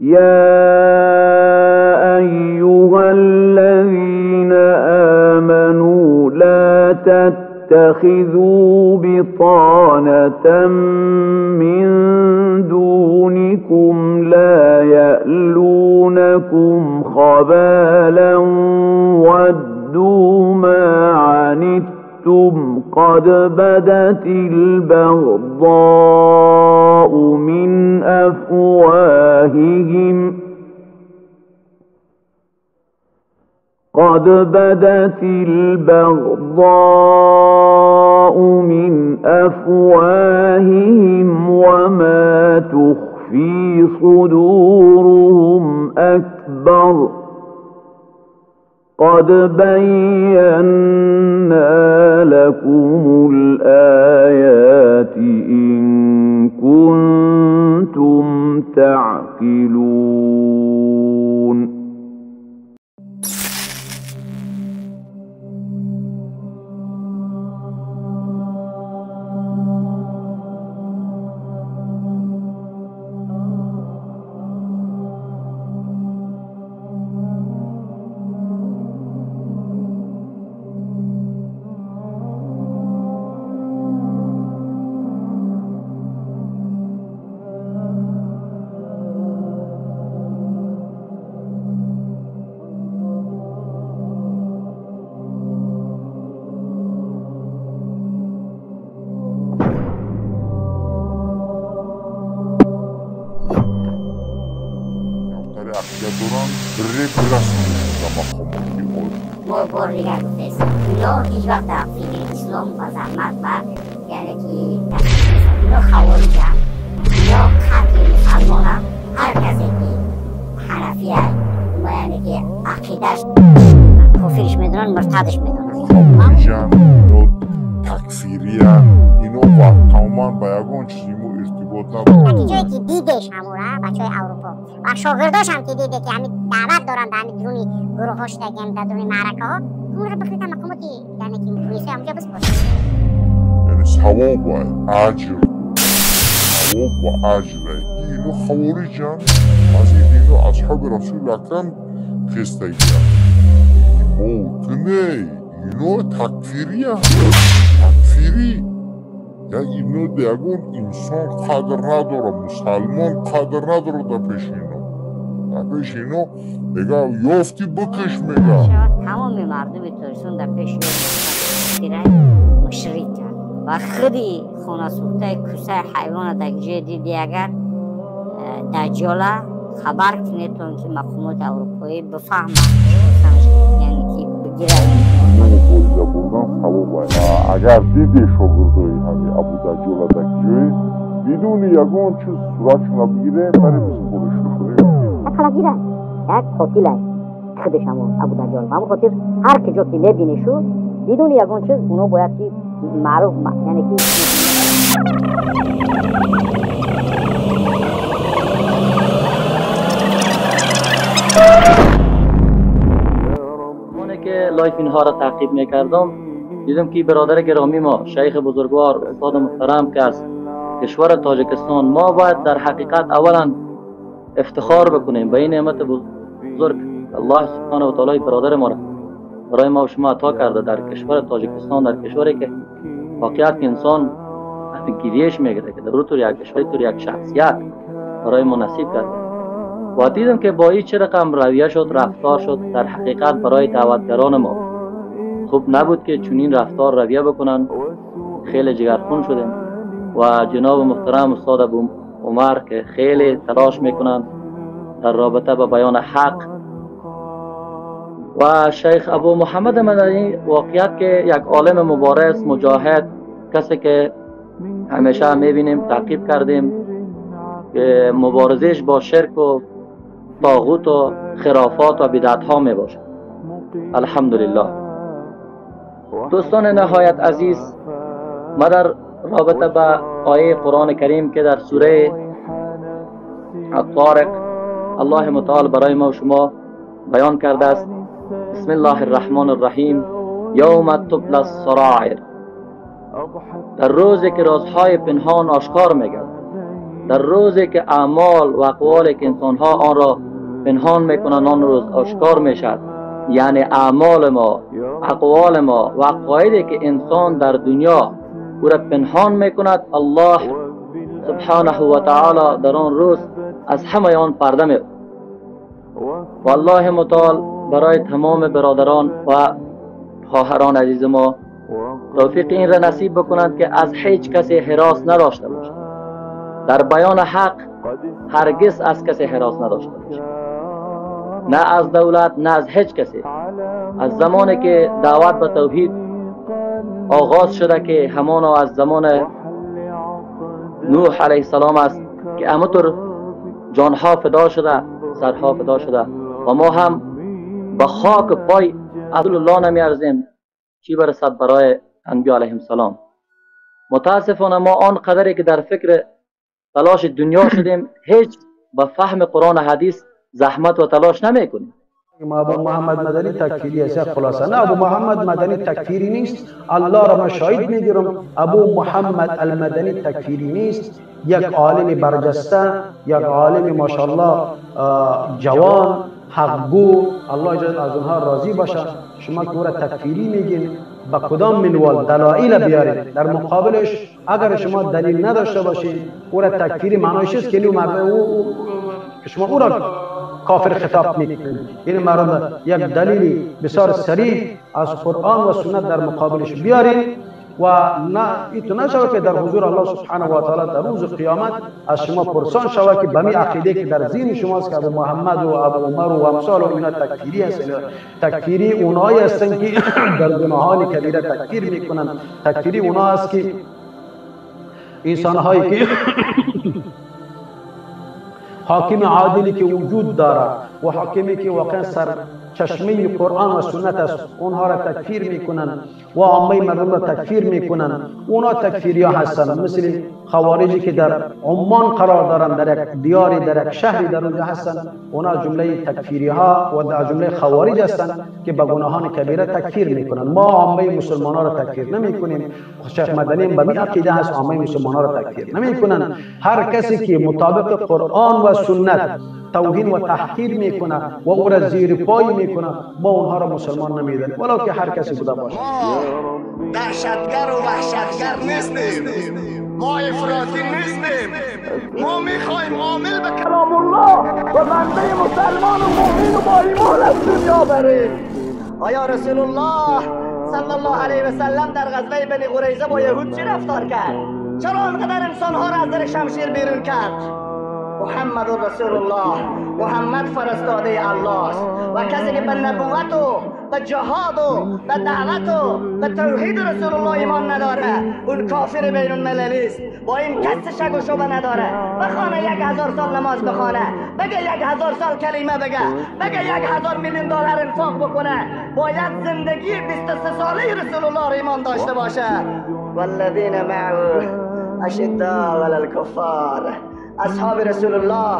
يا أيها الذين آمنوا لا تتخذوا بطانة من دونكم لا يألونكم خبالا ودوا ما عنتم قد بدت البغضاء من أفواههم قد بدت البغضاء من أفواههم وما تخفي صدورهم أكبر قد بينا لكم الآيات إن كنتم تعقلون. ما بار دیگر گفته اینا هیچ وقت در فکر اسلام و زحمت و یعنی که اینا خوارج هم، اینا قتل مسلمان هم، هر کسی که حنفی هست یعنی که عقیدش کفرش میدونن، مرتدش میدونن، خوارجن اینا تکفیری هم، اینا با تماما با یگان چیزی مو ارتباط ندارن. نتیجه که دیدش همورا بچه های اروپا و شاگرداش هم که دیده که همین دعوت دارن در همین درونی گروه هاش دگم در درونی معرکه ها، اون رو بخوید هم مقاماتی یعنی که پلیسی همونجا بس باشه. یعنی ثواب و اجر، ثواب و اجر اینو خوارجن از اینو اصحاب رسول اکرم خستگیان موتنه اینو تکفیری هم، تکفیری یعنی اینو دیگون انسان قدر نداره، مسلمان قدر نداره در پیش اینو، در پیش اینو میگه یافتی بکش میگه. تمام مردم ترسون در پیش اینو مشرک و خودی خانه سوخته کوسه حیوان در جای دیدی اگر دجاله خبر کنیتون که مقامات اروپایی بفهمن، یعنی که بگیرن. مبارزه بردن ثواب. اگر دیدی شاگردای همین ابو دجاله در جای بدون یگان چیز صورتشون بگیره برای بسپرش کنه. یک گیره یک قاتل خودش همون ابو دجال، همون خاطر هر کجا که میبینی شو بدون یگان چیز اونو باید که معروف یعنی که که live اینها را تعقیب میکردم دیدم که برادر گرامی ما شیخ بزرگوار استاد محترم که از کشور تاجیکستان، ما باید در حقیقت اولا افتخار بکنیم به این نعمت بزرگ الله سبحانه و تعالی برادر ما را برای ما و شما عطا کرده در کشور تاجیکستان، در کشوری که واقعیت که انسان گریهش میگیره که در طور یک کشوری طور یک شخصیت برای ما نصیب کرده. و دیدم که با این چه رقم رویه شد، رفتار شد، در حقیقت برای دعوتگران ما خوب نبود که چنین رفتار رویه بکنن. خیلی جگرخون شدیم و جناب محترم استاد ابو عمر که خیلی تلاش میکنن در رابطه با بیان حق و شیخ ابو محمد مدنی واقعیت که یک عالم مبارز مجاهد، کسی که همیشه میبینیم تعقیب کردیم که مبارزش با شرک و طاغوت و خرافات و بدعت ها می باشد. الحمدلله. دوستان نهایت عزیز، ما در رابطه با آیه قرآن کریم که در سوره الطارق الله متعال برای ما و شما بیان کرده است، بسم الله الرحمن الرحیم، یوم تبلی السرائر، در روزی که رازهای پنهان آشکار میگردد. در روزی که اعمال و اقوالی که انسانها آن را پنهان میکنند آن روز آشکار میشد. یعنی اعمال ما، اقوال ما و عقایدی که انسان در دنیا او را پنهان میکند، الله سبحانه و تعالی در آن روز از همه آن پرده می. و الله متعال برای تمام برادران و خواهران عزیز ما توفیق این را نصیب بکنند که از هیچ کسی هراس نداشته باشد. در بیان حق هرگز از کسی هراس نداشته باشد، نه از دولت نه از هیچ کسی. از زمانی که دعوت به توحید آغاز شده که همانا از زمان نوح علیه السلام است که همونطور جانها فدا شده، سرها فدا شده و ما هم به خاک پای رسول الله نمیارزیم، چی برسد برای انبیا علیهم السلام. متاسفانه ما آن قدری که در فکر تلاش دنیا شدیم هیچ به فهم قرآن و حدیث زحمت و تلاش نمیکنیم. ابو محمد مدنی تکفیری است، خلاصه نه، ابو محمد مدنی تکفیری نیست. الله را من شاهد میگیرم، ابو محمد المدنی تکفیری نیست. یک عالم برجسته، یک عالم ماشاءالله جوان، حقگو، الله اجازه از اونها راضی باشه. شما که او را تکفیری میگین، به کدام منوال دلایل بیارید؟ در مقابلش اگر شما دلیل نداشته باشید، او را تکفیری معنایش است که شما او را کافر خطاب میکنید. این مردم یک دلیل بسیار صریح از قرآن و سنت در مقابلش بیارید و نه ایتو نشود که در حضور الله سبحانه و تعالی در روز قیامت از شما پرسان شود که به می عقیده که در ذهن شماست که ابو محمد و ابو عمر و امثال و اینا تکفیری هستند. تکفیری اونایی هستند که در گناهان کبیره تکفیر میکنند. تکفیری اونا است که انسانهایی که حاکم عادلی که وجود دارد و حاکمی که واقعا سر چشمه قرآن و سنت است، اونها را تکفیر میکنند و عامه مردم را تکفیر میکنند. اونها تکفیری ها هستند، مثل خوارجی که در عمان قرار دارند، در یک دیاری، در یک شهری در اونجا هستند. اونها جمله تکفیری ها و در جمله خوارج هستند که به گناهان کبیره تکفیر میکنند. ما عامه مسلمان ها را تکفیر نمیکنیم. شیخ مدنی به می عقیده هست، عامه مسلمان ها را تکفیر نمیکنند. هر کسی که مطابق قرآن و سنت توهین و تحقیر میکنه و او را زیر پای میکنه، ما اونها را مسلمان نمیدانیم، ولو که هر کسی بوده باشه. ما دهشتگر و وحشتگر نیستیم، ما افراطی نیستیم، ما میخوایم عامل به کلام الله و بنده مسلمان و مؤمن و با ایمان از دنیا بریم. آیا رسول الله صلی الله علیه و سلم در غزوه بنی قریظه با یهود چی رفتار کرد؟ چرا آنقدر انسانها را از در شمشیر بیرون کرد؟ محمد رسول الله، محمد فرستاده الله است و کسی که به نبوت و به جهاد و به دعوت و به توحید رسول الله ایمان نداره، اون کافر بین المللی است. با این کس شک و شبه نداره. بخوانه 1000 سال نماز بخوانه، بگه 1000 سال کلمه بگه، بگه 1000 میلیون دلار انفاق بکنه، باید زندگی 23 ساله رسول الله ایمان داشته باشه. والذین معه اشداء علی الکفار. اصحاب رسول الله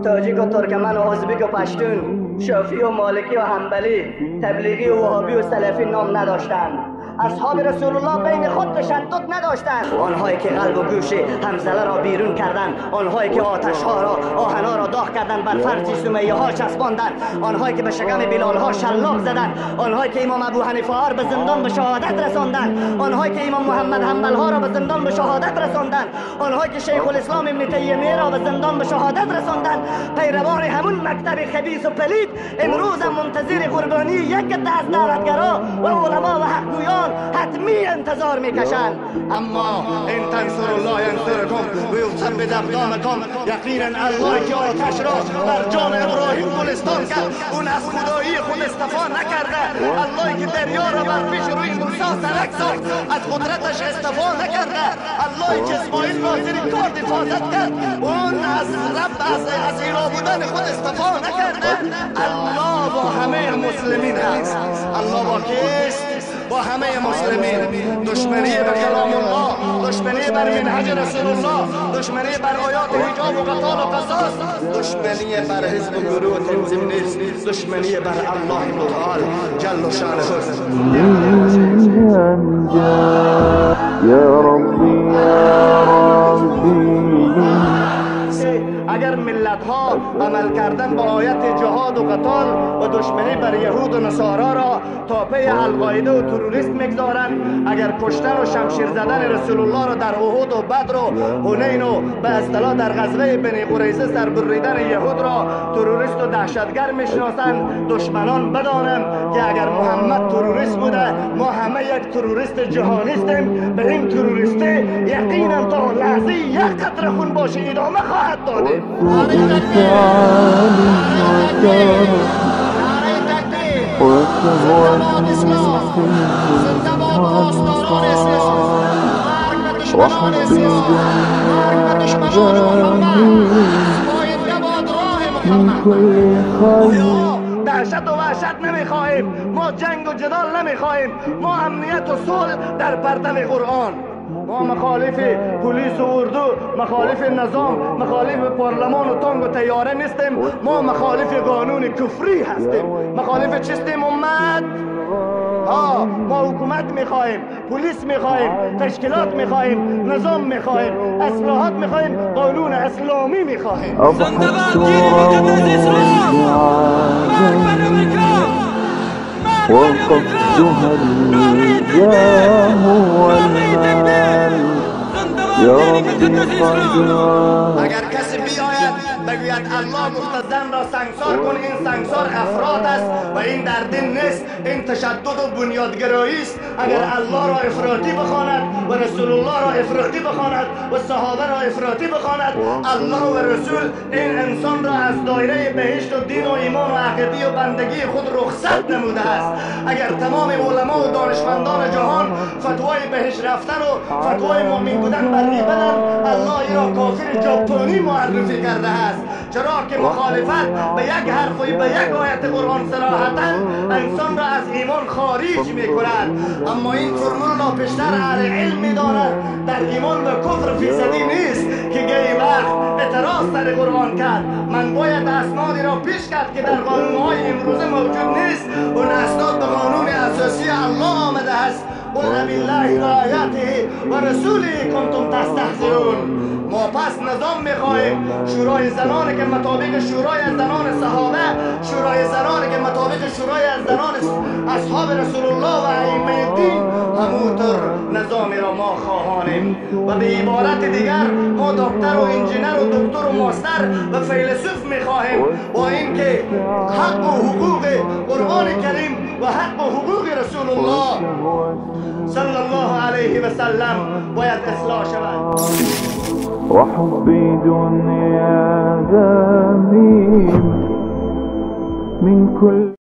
تاجیک و ترکمن و ازبک و پشتون، شافعی و مالکی و حنبلی، تبلیغی و وهابی و سلفی نام نداشتند. اصحاب رسول الله بین خود تشدد نداشتند. آنهایی که قلب و گوش حمزله را بیرون کردند، آنهایی که آتشها را، آهنها را داغ کردند، بر فرج سمیه ها چسباندند، آنهایی که به شکم بلال ها شلاق زدند، آنهایی که امام ابو حنیفه ها را به زندان به شهادت رساندند، آنهایی که امام محمد حنبل ها را به زندان به شهادت رساندند، آنهایی که شیخ الاسلام ابن تیمیه را به زندان به شهادت رساندند، پیروان همون مکتب خبیث و پلید امروز هم منتظر قربانی یک عده از دعوتگرا و علما و حقگویان حتمی انتظار میکشند. اما ان تنصر الله ینصرکم و یثبت اقدامکم، یقینا الله که آتش را بر جان ابراهیم گلستان کرد، اون از خدایی خود استفا نکرده. الله که دریا را بر پیش روی موسی سرک ساخت، از قدرتش استفا نکرده. الله که اسماعیل را زیر کارد حفاظت کرد، اون از رب از اله بودن خود استفا نکرده. الله با همه مسلمین هست. الله با کیست؟ با همه مسلمین. دشمنی به کلام الله، دشمنی بر منهج رسول الله، دشمنی بر آیات حجاب و قتال و قصاص، دشمنی بر حزب و گروه و تنظیم نیست، دشمنی بر الله متعال جل شانه. یا ربی یا ربی. اگر ملت ها عمل کردن با آیت جهاد و قتال و دشمنی بر یهود و نصارا را تا پی القاعده و تروریست میگذارند، اگر کشتن و شمشیر زدن رسول الله را در احد و بدر و حنین و به اصطلاح در غزوه بنی قریظه سر بریدن یهود را تروریست و دهشتگر میشناسند، دشمنان بدانند که اگر محمد تروریست بوده، ما همه یک تروریست جهانیستیم. به این تروریسته یقینا تا لحظه یک قطره خون باشه ادامه خواهد داده. دهشت و وحشت نمیخواهیم، ما جنگ و جدال نمیخواهیم، ما امنیت و صلح در پرتو قرآن. ما مخالف پلیس و اردو، مخالف نظام، مخالف پارلمان و تانک و طیاره نیستیم. ما مخالف قانون کفری هستیم. مخالف چیستیم امت؟ ها، ما حکومت میخواهیم، پلیس میخواهیم، تشکیلات میخواهیم، نظام میخواهیم، اصلاحات میخواهیم، قانون اسلامی میخواهیم. وقصدها الجاه والمال يا ربي قد. اگر کسی بیاید بگوید الله گفته زن را سنگسار کن، این سنگسار افراد است و این در دین نیست، این تشدد و بنیادگرایی است. اگر الله را افراطی بخواند و رسول الله را افراطی بخواند و صحابه را افراطی بخواند، الله و رسول این انسان را از دایره بهشت و دین و ایمان و عقیده و بندگی خود رخصت نموده است. اگر تمام علما و دانشمندان جهان فتوای بهشت رفتن و فتوای مؤمن بودن بر این بدن، الله ای را کافر ژاپنی معرفی کرده است. چرا که مخالفت به یک حرف و به یک آیت قرآن صراحتا انسان را از ایمان خارج میکند. اما این فرمول را پیشتر اهل علم میداند، در ایمان و کفر فیصدی نیست که گهی وقت اعتراض سر قرآن کرد. من باید اسنادی را پیش کرد که در قانونهای امروزه موجود نیست. اون اسناد به قانون اساسی الله آمده است. قل بالله و آیاته و رسوله کنتم تستهزئون. ما پس نظام میخواهیم، شورای زنان که مطابق شورای زنان صحابه، شورای زنان که مطابق شورای زنان اصحاب رسول الله و ائمه دین، همونطور نظامی را ما خواهانیم. و به عبارت دیگر ما دکتر و انجینر و دکتر و ماستر و فیلسوف میخواهیم، با اینکه حق و حقوق قرآن کریم و حق و حقوق رسول الله صلی الله علیه و سلم باید اصلاح شود. وحبي دنيا ذميم من كل